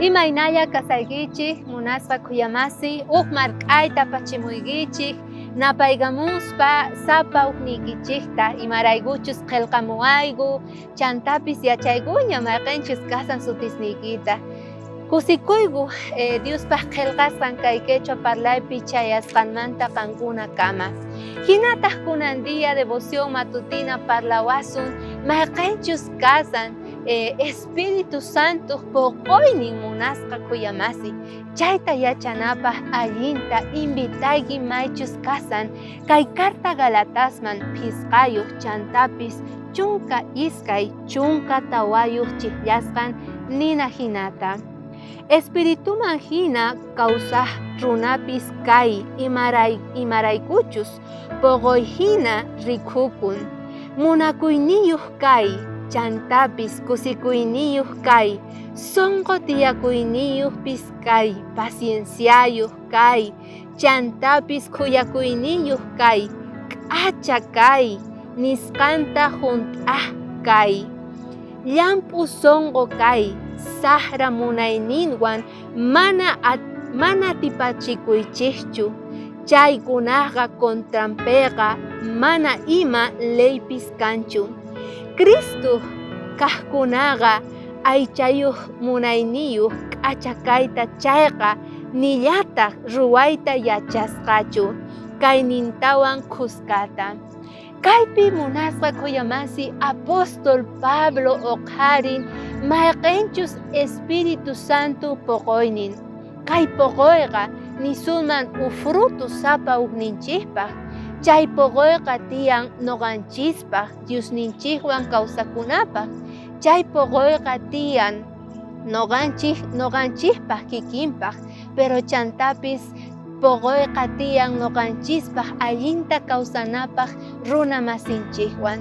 Imaynalla kasaykichik, munasqa khuyamasi, uj mark'ayta pachimuykichik, napaykamuspa sapa ujniykichikta, imaraykuchus qhelqamuwayku, chantapis yachaykuña mayqenchus kasan sutisniykita. Kusikuyku Diospaj qhelqasqan kay quechua parlaypi chayasqanmanta qankuna kama. Jinataj kunan día devoción matutina parlawasun mayqenchus kasan Espíritu Santoj poqoynin munasqa khuyamasi. Chayta yachanapaj allinta invitayki maychus kasan kay carta Galatasman phisqayoj chantapis 12 14 chijllasqan nina jinata. Espirituman jina kawsaj runapis kay imaraykuchus poqoy jina rikhukun. Munakuyniyoj kay, chantapis kusikuyniyoj kay, sonqo tiyakuyniyojpis kay, pacienciayoj kay, chantapis khuyakuyniyoj kay, k'acha kay, nisqanta junt'aj kay. Llamp'u sonqo kay, sajra munayninwan mana atipachikuychejchu, chaykunaqa contranpeqa mana ima leypis kanchu. Cristoj kajkunaqa aychayoj munayniyoj k'acha kayta chayqa nillataj ruwayta yachasqachu kaynintawan khuskata. Kaypi munasqa khuyamasi apóstol Pablo oqharin mayqenchus Espíritu Santo poqoynin. Kay poqoyqa nisunman uj fruto sapa ujninchejpaj. Chay poqoyqa tiyan noqanchispaj Diosninchejwan kawsakunapaj. Chay poqoyqa tiyan noqanchejpaj kikinpaj, pero chantapis poqoyqa tiyan noqanchispaj allinta kawsanapaj runa masinchejwan.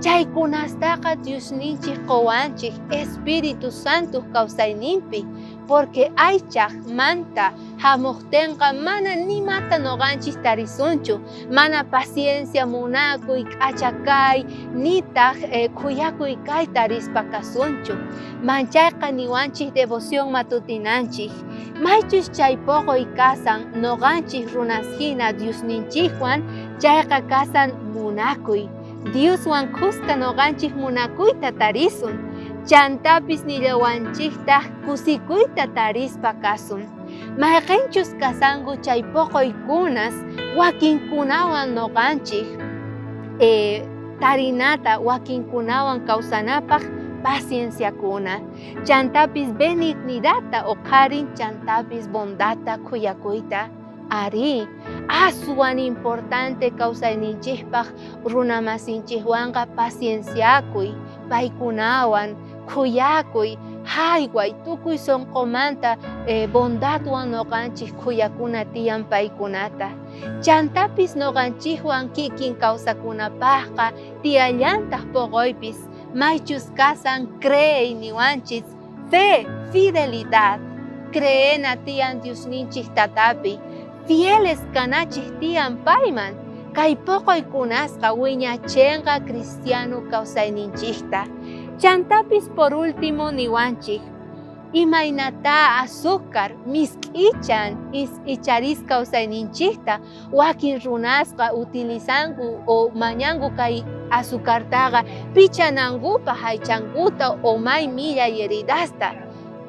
Chaykunastaqa Diosninchej qowanchej Espíritu Santoj kawsayninpi, porque aychaj manta jamojtenqa mana nimata noqanchis tarisunchu, mana paciencia, munakuy, k'acha kay, nitaj khuyakuy kay tarispa kasunchu. Manchayqa niwanchis devoción matutinanchis. Maychus chay poqoy kasan noqanchis runas jina Diosninchikwan, chayqa kasan munakuy. Dioswan khuska noqanchis munakuyta tarisun. Chantapis nillawanchiktaj kusikuyta tarispa kasun. Mayqenchus kasanku chay poqoykunas wakinkunawan noqanchis tarinata wakinkunawan kawsanapaj pacienciakuna. Chantapis benignidadta oqharin, chantapis bondadta khuyakuyta. Arí, aswan importante kawsayninchikpaj runamasinchikwanqa pacienciakuy, paykunawan khuyakuy, jayway, tukuy sonqomanta bondadwan noqanchik khuyakuna tiyan paykunata. Chantapis noqanchikwan kikin kawsakunapajqa tiyallantaj poqoypis, maychus kasan creey niwanchis, fe, fidelidad, creena tiyan Diosninchik tatapi, fieles kanachik tiyan payman, kay poqoykunasqa wiñachenqa cristiano kawsayninchikta. Chantapis por último niwanchik, imaynata azúcar misk'ichan icharis kawsayninchikta, wakin runasqa utilizanku o mañanku kay azucartaqa pichanankupaj aychankuta o may millay heridasta.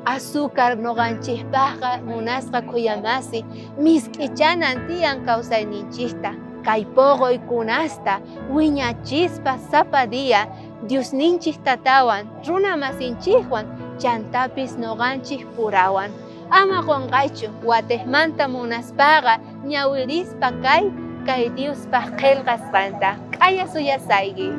Azúcar noqanchikpajqa munasqa khuyamasi misk'ichanan tiyan kawsayninchikta, kay poqoykunasta wiñachispa sapa día Diosninchik tatawan, runa masinchikwan, chantapis noqanchik purawan. Ama qonqaychu watejmanta munaspaqa ñawirispa kay kay Diospaj qhelqasqanta. K'aya suyasayki.